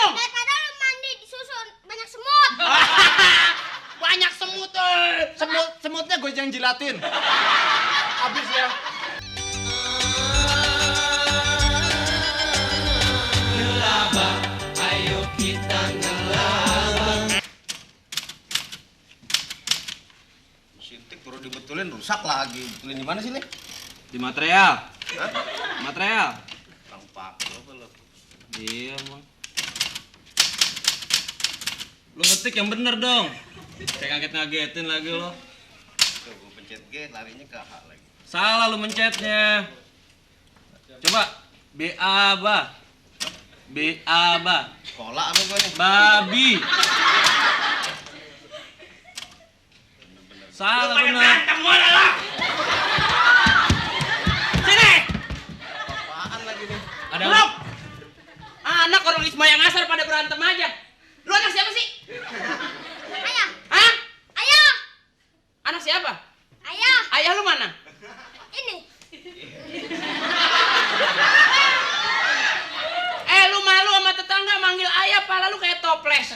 dong. Daripada lu mandi disusun banyak semut. Banyak semut. Semutnya gue yang jilatin. Habis ya. Ngelabah, ayo kita ngelabah. Sintik baru dibetulin rusak lagi. Betulin di mana sih nih? Di material. Hah? Material. Kang Pak, apa lo? Iya, Bang. Lu ngetik yang bener dong. Kayak ngagetin lagi lo. Tuh, gue pencet G, larinya ke H lagi. Salah lu mencetnya. Coba BA. Sekolah apa gue nih? Babi. Salah bener. Sini. Apaan lagi nih? Ada Belum. Anak orang Isma yang asar pada berantem aja. Lu anak siapa sih? Ayah, Hah? ayah, Anak siapa? ayah. Ayah lu mana? Ini. Lu malu sama tetangga manggil ayah, pala lu kayak toples.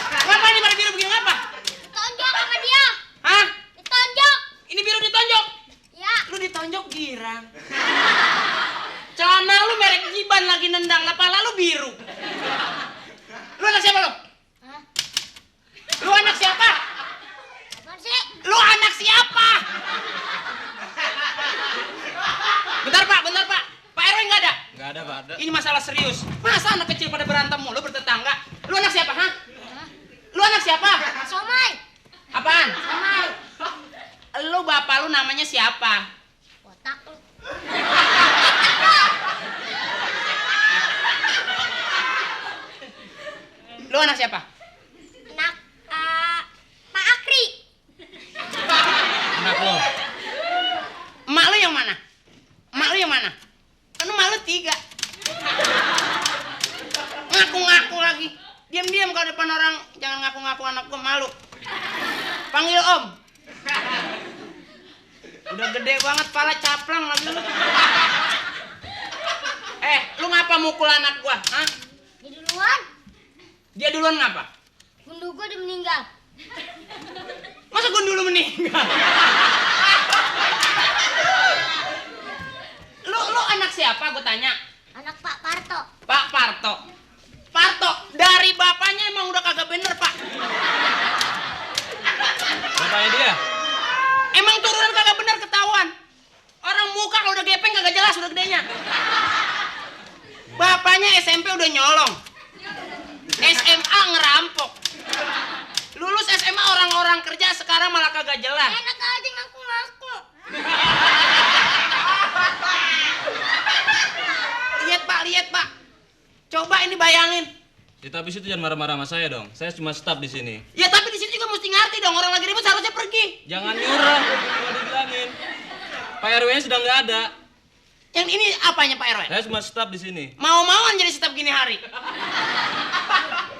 Ngapa ini pada biru begini ngapa? Ditonjok sama dia. Hah? Ditonjok. Ini biru ditonjok? Ya. Lu ditonjok girang. Celana lu merek Jiban lagi nendang, lah pala lu biru. Lu anak siapa lu? Hah? Lu anak siapa? Apaan sih? Lu anak siapa? Bentar Pak. Pak RW nggak ada? Nggak ada, Pak. Ini masalah serius. Masa anak kecil pada berantem mulu bertetangga? Lu anak siapa, hah? Lu anak siapa? Somai. Apaan? Somai. Lu bapak lu namanya siapa? Otak lu. Lu anak siapa? Anak Pak Akri. Anak lo. Emak lu yang mana? Emak lu yang mana? Kan emak lu 3. Ngaku-ngaku lagi. Diam-diam kalau depan orang, jangan ngaku-ngaku anak gua, malu. Panggil Om. Udah gede banget pala caplang lagi lu. Lu ngapa mukul anak gua? Hah? Dia duluan. Dia duluan ngapa? Gundu gua udah meninggal. Masa gua dulu meninggal? Lu anak siapa gua tanya? Anak Pak Parto. Pak Parto. Parto, dari bapaknya emang udah kagak bener, Pak. Bapaknya dia. Emang turunan kagak bener ketahuan. Orang muka kalau udah gepeng kagak jelas udah gedenya. Bapaknya SMP udah nyolong. SMA ngerampok. Lulus SMA orang-orang kerja sekarang malah kagak jelas. Enak aja ngaku-ngaku. Lihat, Pak. Coba ini bayangin. Ya, tapi situ jangan marah-marah sama saya dong. Saya cuma staf di sini. Ya tapi di sini juga mesti ngerti dong, orang lagi ribut seharusnya pergi. Jangan nyurah kalau dibilangin. Pak RW-nya sudah nggak ada. Yang ini apanya Pak RW? Saya cuma staf di sini. Mau-mauan jadi staf gini hari.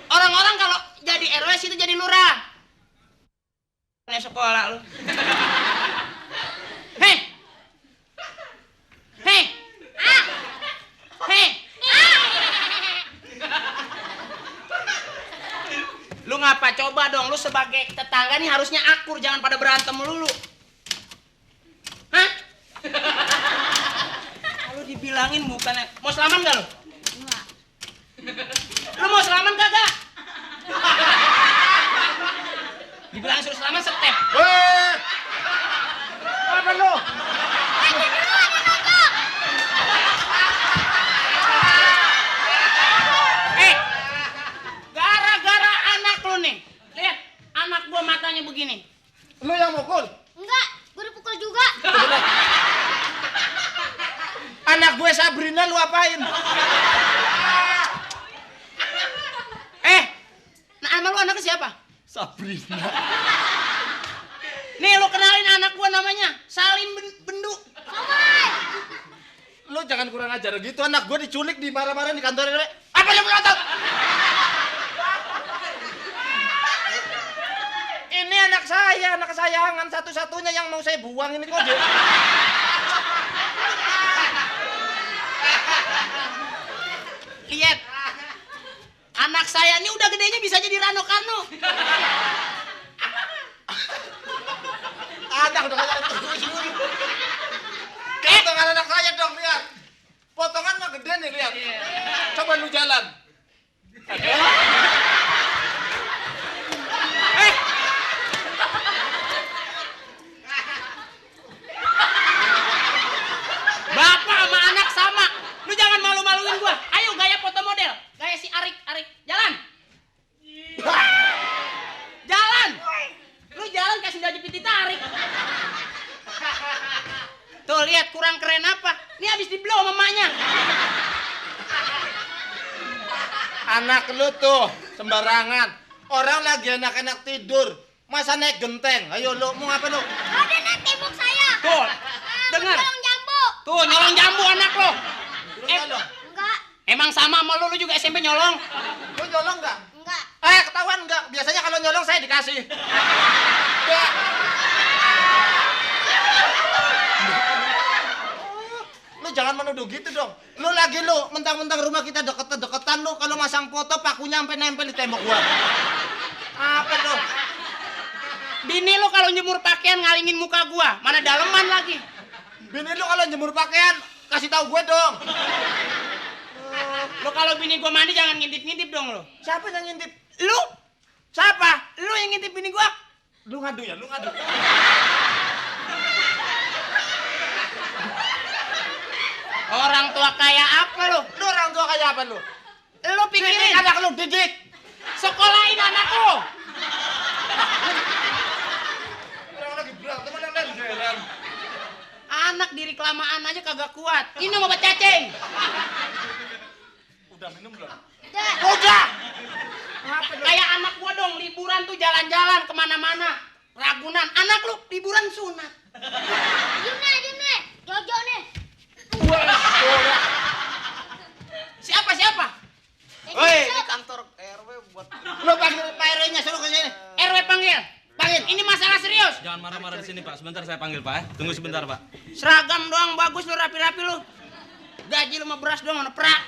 Orang-orang kalau jadi RW situ jadi lurah. Ini sekolah lu. Hei. Lu ngapa coba dong, lu sebagai tetangga nih harusnya akur, jangan pada berantem melulu. Hah? Kalau dibilangin bukannya. Mau selaman gak lu? Enggak. Lu mau selaman kagak? Dibilang suruh selaman step. Apa lo? Gara-gara anak lu nih. Lihat, anak gua matanya begini. Lu yang mukul? Enggak, gue dipukul juga. Anak gue Sabrina lu apain? Nama lu anaknya siapa? Sabrina. Nih lu kenalin anak gua namanya Salim Bendu. Lu jangan kurang ajar gitu, anak gue diculik di marah-marah di kantor RW. Apa yang berotot? Ini anak saya, anak kesayangan satu-satunya yang mau saya buang ini kok dia. saya ini udah gedenya bisa jadi Rano Karno. Anak udah kayak potongan anak saya dong, lihat. Potongan mah gede nih, lihat. Coba lu jalan. Bapak sama anak sama. Lu jangan malu-maluin gua. Ayo gaya foto model. Gaya si Arik. Jalan. Jalan. Lu jalan kayak sendal jepit ditarik. Tuh lihat kurang keren apa? Ini habis di-blow sama mamanya. Anak lu tuh sembarangan. Orang lagi enak-enak tidur. Masa naik genteng? Ayo lu mau apa lu? Ada nih tembok saya. Tuh, dengar. Tolong jambu. Tuh nyolong jambu anak lo. Lu nyolong? Enggak, Emang sama sama lu juga SMP nyolong? Lu nyolong enggak? enggak. Ketahuan enggak? Biasanya kalau nyolong saya dikasih. Enggak. Lu jangan menuduh gitu dong. Lu mentang-mentang rumah kita deket-deketan lu kalau masang foto pakunya sampai nempel di tembok gua. Apa tuh? Bini lu kalau jemur pakaian ngalingin muka gua, mana daleman lagi. Bini lu kalau jemur pakaian kasih tahu gue dong. Lu kalau bini gua mandi jangan ngintip-ngintip dong lu. Siapa yang ngintip? Lu? Siapa? Lu yang ngintip bini gua? Lu ngadu ya, lu ngadu. Orang tua kayak apa lu? Lu orang tua kayak apa lu? Lu pikirin Didik anak lu, didik. sekolahin anak lu. Orang lagi berantem ada jalan. Anak diri kelamaan aja kagak kuat. Minum obat cacing. Udah minum belum? Udah. Udah. Kayak anak gua dong, liburan tuh jalan-jalan kemana-mana. Ragunan. Anak lu liburan sunat. Diem nih. Jojo nih. Siapa? Woi, ini kantor RW buat lu panggil Pak RW-nya suruh ke sini. RW panggil. Ini masalah serius. Jangan marah-marah di sini, Pak. Sebentar saya panggil, Pak. Tunggu sebentar, Pak. Seragam doang bagus lu, rapi-rapi lu. Gaji lu mah beras doang, mana perak.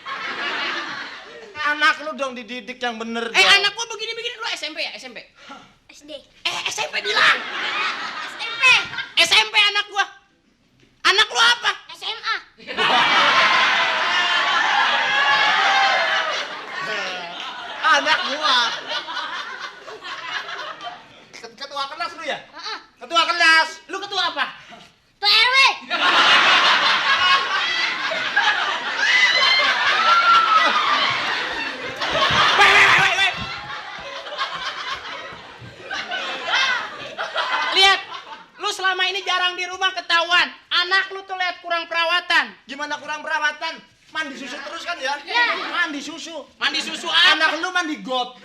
Anak lu dong dididik yang bener dong. Anak gua begini-begini lu SMP ya? SMP. SD. SMP bilang. SMP. SMP anak gua. Anak lu apa? SMA. Anak gua. Ketua kelas lu ya? Heeh. Ketua kelas. Lu ketua apa? Tuh RW. Weh. Lihat, lu selama ini jarang di rumah ketahuan. Anak lu tuh lihat kurang perawatan. Gimana kurang perawatan? Mandi susu terus kan ya? Iya. Mandi susu. Mandi susu apa? Anak lu mandi got.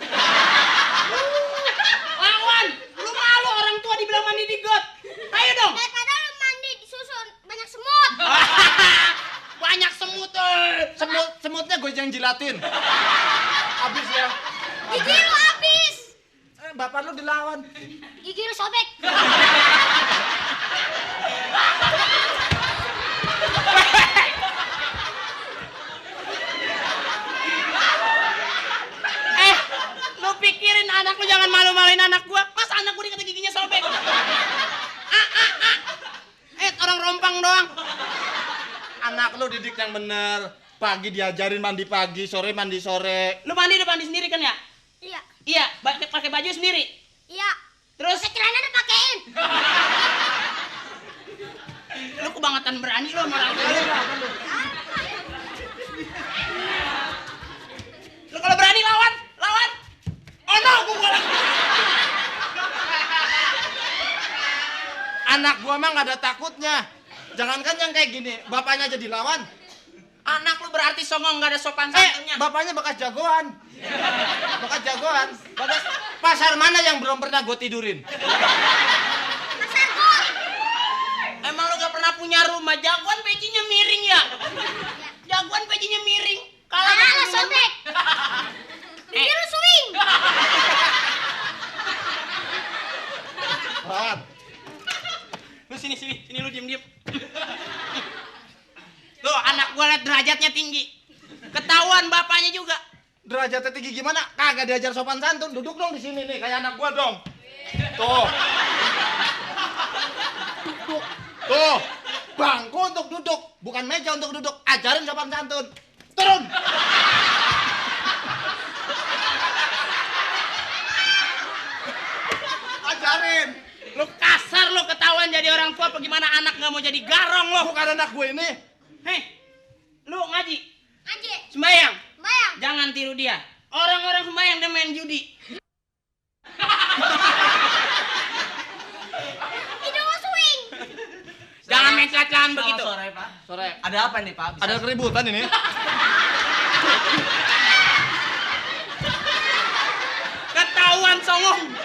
Lawan, lu malu orang tua dibilang mandi di got. Ayo dong. Daripada lu mandi di susun banyak semut. Banyak semut. Semutnya gue yang jilatin. Habis ya. Gigi lu habis. Bapak lu dilawan. Gigi lu sobek. Lu pikirin anak lu jangan malu-maluin anak gua. Masa anak gua dikata giginya sobek? Orang rompang doang. Anak lu didik yang bener. Pagi diajarin mandi pagi, sore mandi sore. Lu mandi udah mandi sendiri kan ya? Iya. Iya, pakai baju sendiri. Iya. Terus Pakai celana udah pakein. lu kebangetan berani lu sama orang tua lu. Lu kalau berani lawan. Oh no, gua lagi. Anak gua mah nggak ada takutnya. Jangankan yang kayak gini, bapaknya jadi lawan. Anak lu berarti songong nggak ada sopan santunnya. Bapaknya bekas jagoan. Bekas pasar mana yang belum pernah gue tidurin? Pasar Gur. Emang lu gak pernah punya rumah? Jagoan pecinya miring ya? Jagoan pecinya miring. Kalau Anak lu sobek. Gigi lu swing. Rat. Lu sini lu diem. Tuh anak gua liat derajatnya tinggi. Ketahuan bapaknya juga. derajatnya tinggi gimana? Kagak diajar sopan santun. Duduk dong di sini nih kayak anak gua dong. Tuh. Duduk. Tuh. Bangku untuk duduk, bukan meja untuk duduk. Ajarin sopan santun. Turun. Ajarin. Lu kasar lu ketahuan jadi orang tua apa gimana anak nggak mau jadi garong lo. Bukan anak gue ini. Hei, lu ngaji, Aji. sembayang, Bayang. jangan tiru dia. Orang-orang sembayang dia main judi. Itu mau swing. Jangan main cacahan begitu. Sore, Pak. Sore. Ada apa nih, Pak? Ada keributan ini. Ketahuan songong.